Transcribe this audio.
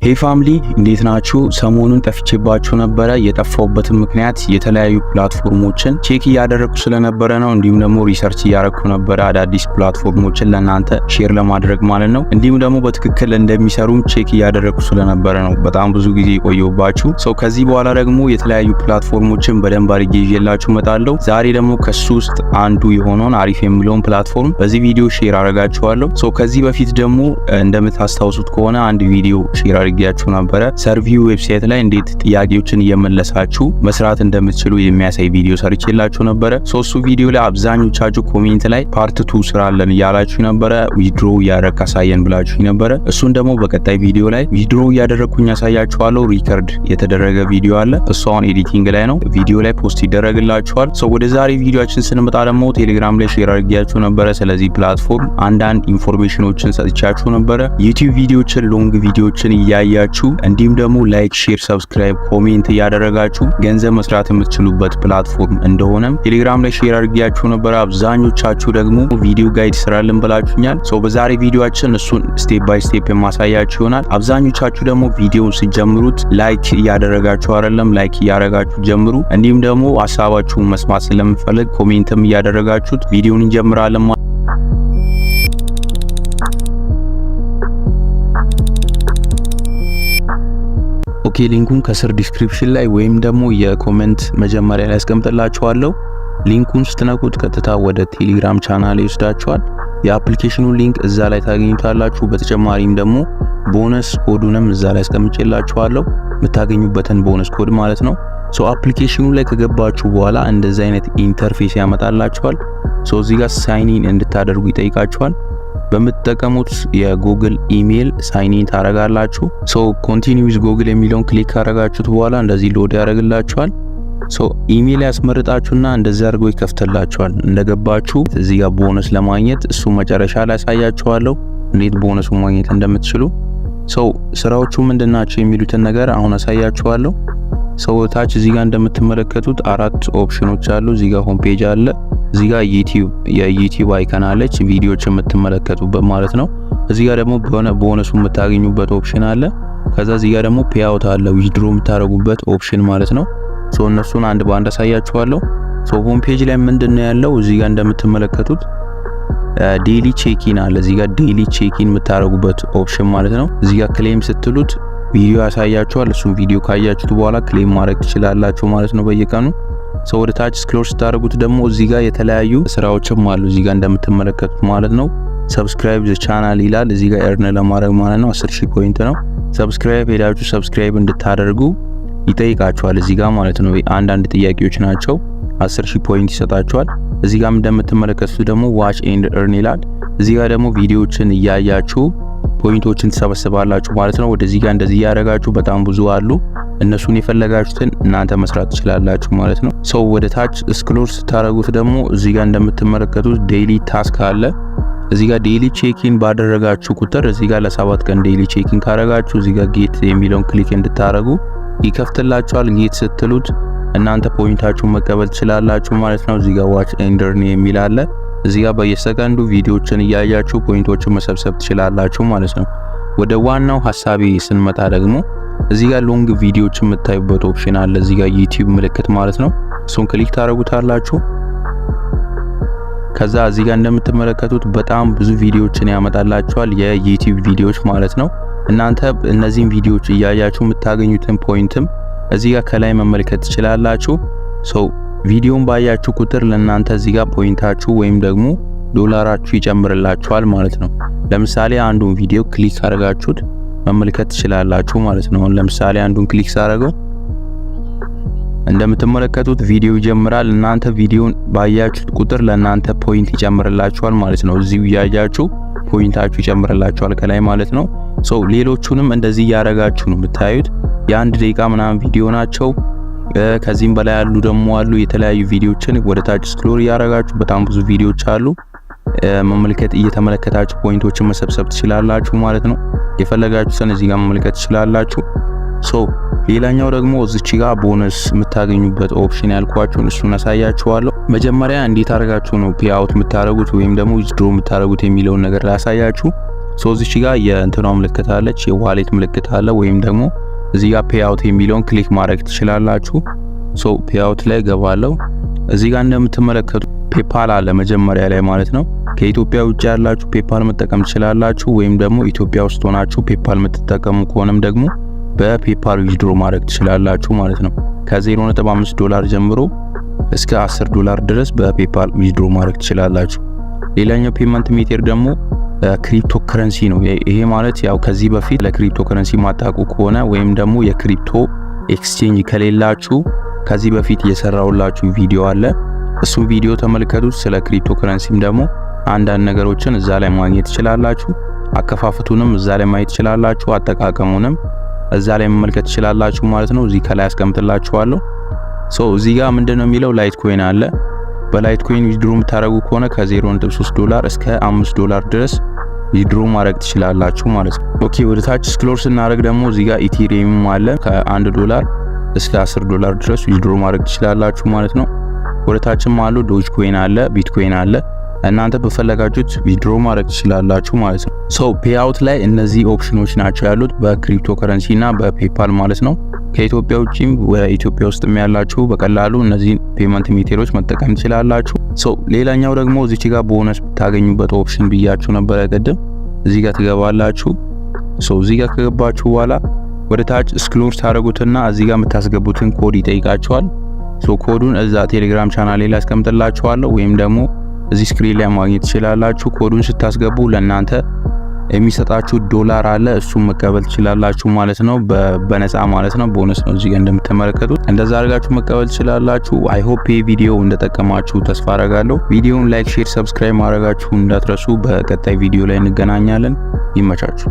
Hey family፣ እንዴት ናችሁ? ሰሞኑን ጠፍቼባችሁ ነበረ። የጠፋሁበትን ምክንያት የተለያዩ platform ኦችን check እያደረግኩ ስለነበረ ነው። እንዲሁም ደግሞ research እያደረግኩ ነበረ አዳዲስ platform ኦችን ለእናንተ share ለማድረግ ማለት ነው። እንዲሁም ደግሞ በትክክል እንደሚሰሩም check እያደረግኩ ስለነበረ ነው በጣም ብዙ ጊዜ የቆየሁባችሁ። So ከዚህ በኋላ ደግሞ የተለያዩ platform ኦችን በደንብ አድርጌ ይዤላችሁ እመጣለሁ። ዛሬ ደግሞ ከሱ ውስጥ አንዱ የሆነውን አሪፍ የሚለውን platform በዚህ ቪዲዮ share አደርጋችኋለሁ። So ከዚህ በፊት ደግሞ እንደምታስታውሱት ከሆነ አንድ ቪዲዮ share አድርጌያችሁ ነበረ። Survey website ላይ እንዴት ጥያቄዎችን እየመለሳችሁ መስራት እንደምትችሉ የሚያሳይ ቪዲዮ ሰርቼላችሁ ነበረ። So እሱ ቪዲዮ ላይ አብዛኞቻችሁ comment ላይ part two ስራልን እያላችሁ ነበረ። Withdraw እያደረግክ አሳየን ብላችሁ ነበረ። እሱን ደግሞ በቀጣይ ቪዲዮ ላይ withdraw እያደረግኩኝ አሳያችኋለሁ። Record የተደረገ ቪዲዮ አለ። እሱ አሁን editing ላይ ነው። ቪዲዮ ላይ post ይደረግላችኋል። So ወደ ዛሬ ቪዲዮአችን ስንመጣ ደግሞ ቴሌግራም ላይ share አድርጌያችሁ ነበረ። ስለዚህ platform አንዳንድ information ኦችን ሰጥቻችሁ ነበረ። YouTube ቪዲዮችን፣ long ቪዲዮችን እያያችሁ እንዲሁም ደግሞ like፣ share፣ subscribe፣ comment እያደረጋችሁ ገንዘብ መስራት የምትችሉበት platform እንደሆነም ቴሌግራም ላይ share አድርጌያችሁ ነበረ። አብዛኞቻችሁ ደግሞ ቪዲዮ guide ስራልን ብላችሁኛል። So በዛሬ ቪዲዮአችን እሱን step by step የማሳያችሁ ይሆናል። አብዛኞቻችሁ ደግሞ ቪዲዮውን ስትጀምሩት like እያደረጋችሁ አይደለም። Like እያደረጋችሁ ጀምሩ። እንዲሁም ደግሞ ሀሳባችሁን መስማት ስለምፈልግ comment ም እያደረጋችሁት ቪዲዮውን እንጀምራለን። Okay፣ link ኡን ከስር description ላይ ወይም ደግሞ የ comment መጀመሪያ ላይ አስቀምጥላችኋለሁ። Link ኡን ስትነኩት ቀጥታ ወደ ቴሌግራም ቻናል ይወስዳችኋል። የ application ኑ link እዛ ላይ ታገኙታላችሁ። በተጨማሪም ደግሞ bonus code ኡንም እዛ ላይ አስቀምጬላችኋለሁ፣ የምታገኙበትን bonus code ማለት ነው። So application ኑ ላይ ከገባችሁ በኋላ እንደዚህ አይነት interface ያመጣላችኋል። So እዚህ ጋር sign in እንድታደርጉ ይጠይቃችኋል። በምትጠቀሙት የ Google email sign in ታረጋላችሁ። So continue with Google የሚለውን click ካረጋችሁት በኋላ እንደዚህ load ያደርግላችኋል። So email ያስመርጣችሁና እንደዚህ አድርጎ ይከፍትላችኋል። እንደገባችሁ እዚህ ጋር ቦነስ ለማግኘት እሱ መጨረሻ ላይ አሳያችኋለሁ እንዴት ቦነሱ ማግኘት እንደምትችሉ። So ስራዎቹ ምንድናቸው የሚሉትን ነገር አሁን አሳያችኋለሁ። So ታች እዚህ ጋር እንደምትመለከቱት አራት ኦፕሽኖች አሉ። እዚህ ጋር home page አለ። እዚህ ጋር YouTube የ YouTube icon አለች፣ ቪዲዮዎች የምትመለከቱበት ማለት ነው። እዚህ ጋር ደግሞ ቦነሱ የምታገኙበት option አለ። ከዛ እዚህ ጋር ደግሞ payout አለ፣ withdraw የምታደርጉበት option ማለት ነው። So እነሱን አንድ በአንድ አሳያችኋለሁ። So home page ላይ ምንድነው ያለው? እዚህ ጋር እንደምትመለከቱት daily check-in አለ። እዚህ ጋር daily check-in የምታደርጉበት option ማለት ነው። እዚህ ጋር claim ስትሉት ቪዲዮ ያሳያችኋል። እሱን ቪዲዮ ካያችሁት በኋላ claim ማድረግ ትችላላችሁ ማለት ነው በየቀኑ። So ወደ ታች scroll ስታደርጉት ደግሞ እዚህ ጋር የተለያዩ ስራዎችም አሉ። እዚህ ጋር እንደምትመለከቱት ማለት ነው። Subscribe the channel ይላል። እዚህ ጋር earn ለማድረግ ማለት ነው 10,000 point ነው። Subscribe ሄዳችሁ subscribe እንድታደርጉ ይጠይቃችኋል እዚህ ጋር ማለት ነው። አንዳንድ ጥያቄዎች ናቸው። 10,000 point ይሰጣችኋል። እዚህ ጋር እንደምትመለከቱት ደግሞ watch and earn ይላል። እዚህ ጋር ደግሞ ቪዲዮዎችን እያያችሁ point ኦችን ትሰበስባላችሁ ማለት ነው። ወደዚህ ጋር እንደዚህ እያደረጋችሁ በጣም ብዙ አሉ። እነሱን የፈለጋችሁትን እናንተ መስራት ትችላላችሁ ማለት ነው። So ወደ ታች scroll ስታደርጉት ደግሞ እዚህ ጋር እንደምትመለከቱት daily task አለ። እዚህ ጋር daily check-in ባደረጋችሁ ቁጥር፣ እዚህ ጋር ለ7 ቀን daily check-in ካደረጋችሁ እዚህ ጋር get የሚለውን click እንድታደርጉ ይከፍትላችኋል። Get ስትሉት እናንተ point ኣችሁን መቀበል ትችላላችሁ ማለት ነው። እዚህ ጋር watch and earn የሚል አለ። እዚህ ጋር በየሰከንዱ ቪዲዮዎችን እያያችሁ point ኦችን መሰብሰብ ትችላላችሁ ማለት ነው። ወደ ዋናው ሀሳቤ ስንመጣ ደግሞ እዚህ ጋር long ቪዲዮዎች የምታዩበት option አለ። እዚህ ጋር YouTube ምልክት ማለት ነው። እሱን click ታደርጉታላችሁ። ከዛ እዚህ ጋር እንደምትመለከቱት በጣም ብዙ ቪዲዮዎችን ያመጣላችኋል፣ የ YouTube ቪዲዮዎች ማለት ነው። እናንተ እነዚህን ቪዲዮዎች እያያችሁ የምታገኙትን point ም እዚህ ጋር ከላይ መመልከት ትችላላችሁ። So ቪዲዮን ባያችሁ ቁጥር ለእናንተ እዚህ ጋር point ኣችሁ ወይም ደግሞ ዶላራችሁ ይጨምርላችኋል ማለት ነው። ለምሳሌ አንዱን ቪዲዮ click አድርጋችሁት መመልከት ትችላላችሁ ማለት ነው። ለምሳሌ አንዱን click ሳደርገው እንደምትመለከቱት ቪዲዮ ይጀምራል። እናንተ ቪዲዮን ባያችሁት ቁጥር ለእናንተ point ይጨምርላችኋል ማለት ነው። እዚሁ እያያችሁ point ኣችሁ ይጨምርላችኋል ከላይ ማለት ነው። So ሌሎቹንም እንደዚህ እያደረጋችሁ ነው የምታዩት። የ1 ደቂቃ ምናምን ቪዲዮ ናቸው። ከዚህም በላይ ያሉ ደግሞ አሉ። የተለያዩ ቪዲዮችን ወደ ታች scroll እያደረጋችሁ በጣም ብዙ ቪዲዮች አሉ። መመልከት እየተመለከታችሁ point ኦችን መሰብሰብ ትችላላችሁ ማለት ነው። የፈለጋችሁትን እዚህ ጋር መመልከት ትችላላችሁ። So ሌላኛው ደግሞ እዚች ጋር ቦነስ የምታገኙበት option ያልኳችሁን እሱን አሳያችኋለሁ። መጀመሪያ እንዴት አድርጋችሁ ነው payout የምታደርጉት ወይም ደግሞ withdraw የምታደርጉት የሚለውን ነገር ላሳያችሁ። So እዚች ጋር የእንትኗ ምልክት አለች፣ የ wallet ምልክት አለ፣ ወይም ደግሞ እዚህ ጋር payout የሚለውን click ማድረግ ትችላላችሁ። So payout ላይ ገባለው። እዚህ ጋር እንደምትመለከቱ PayPal አለ መጀመሪያ ላይ ማለት ነው። ከኢትዮጵያ ውጭ ያላችሁ PayPal መጠቀም ትችላላችሁ፣ ወይም ደግሞ ኢትዮጵያ ውስጥ ሆናችሁ PayPal የምትጠቀሙ ከሆነም ደግሞ በ PayPal withdraw ማድረግ ትችላላችሁ ማለት ነው። ከ0.5 ዶላር ጀምሮ እስከ 10 ዶላር ድረስ በ PayPal withdraw ማድረግ ትችላላችሁ። ሌላኛው payment method ደግሞ ክሪፕቶ ከረንሲ ነው። ይሄ ማለት ያው ከዚህ በፊት ለክሪፕቶ ከረንሲ ማታውቁ ከሆነ ወይም ደግሞ የ crypto exchange ከሌላችሁ ከዚህ በፊት የሰራሁላችሁ ቪዲዮ አለ። እሱም ቪዲዮ ተመልከቱት። ስለ ክሪፕቶ ከረንሲም ደግሞ አንዳንድ ነገሮችን እዛ ላይ ማግኘት ትችላላችሁ። አከፋፈቱንም እዛ ላይ ማየት ትችላላችሁ። አጠቃቀሙንም እዛ ላይ መመልከት ትችላላችሁ ማለት ነው። እዚህ ከላይ አስቀምጥላችኋለሁ። So እዚህ ጋር ምንድነው የሚለው Litecoin አለ። በ Litecoin withdraw የምታደርጉ ከሆነ ከ0.3 ዶላር እስከ 5 ዶላር ድረስ withdraw ማድረግ ትችላላችሁ ማለት ነው። Okay፣ ወደ ታች scroll ስናደርግ ደግሞ እዚህ ጋር Ethereum አለ። ከ1 ዶላር እስከ 10 ዶላር ድረስ withdraw ማድረግ ትችላላችሁ ማለት ነው። ወደ ታችም አሉ፣ Dogecoin አለ፣ ቢትኮይን አለ። እናንተ በፈለጋችሁት withdraw ማድረግ ትችላላችሁ ማለት ነው። So payout ላይ እነዚህ ኦፕሽኖች ናቸው ያሉት በክሪፕቶ ከረንሲ እና በ PayPal ማለት ነው። ከኢትዮጵያ ውጪም ኢትዮጵያ ውስጥም ያላችሁ በቀላሉ እነዚህን payment method ኦች መጠቀም ትችላላችሁ። So ሌላኛው ደግሞ እዚች ጋር ቦነስ ታገኙበት option ብያችሁ ነበረ ቅድም። እዚህ ጋር ትገባላችሁ። So እዚህ ጋር ከገባችሁ በኋላ ወደ ታች scroll ታደርጉትና እዚህ ጋር የምታስገቡትን ኮድ ይጠይቃችኋል። So ኮዱን እዛ ቴሌግራም ቻናሌ ላይ አስቀምጥላችኋለሁ ወይም ደግሞ እዚህ screen ላይ ማግኘት ትችላላችሁ። ኮዱን ስታስገቡ ለእናንተ የሚሰጣችሁ ዶላር አለ፣ እሱን መቀበል ትችላላችሁ ማለት ነው። በነፃ ማለት ነው። ቦነስ ነው። እዚህ ጋር እንደምትመለከቱት እንደዛ አድርጋችሁ መቀበል ትችላላችሁ። I hope ይህ ቪዲዮ እንደጠቀማችሁ ተስፋ አረጋለሁ። ቪዲዮውን like፣ share፣ subscribe ማድረጋችሁ እንዳትረሱ። በቀጣይ ቪዲዮ ላይ እንገናኛለን። ይመቻችሁ።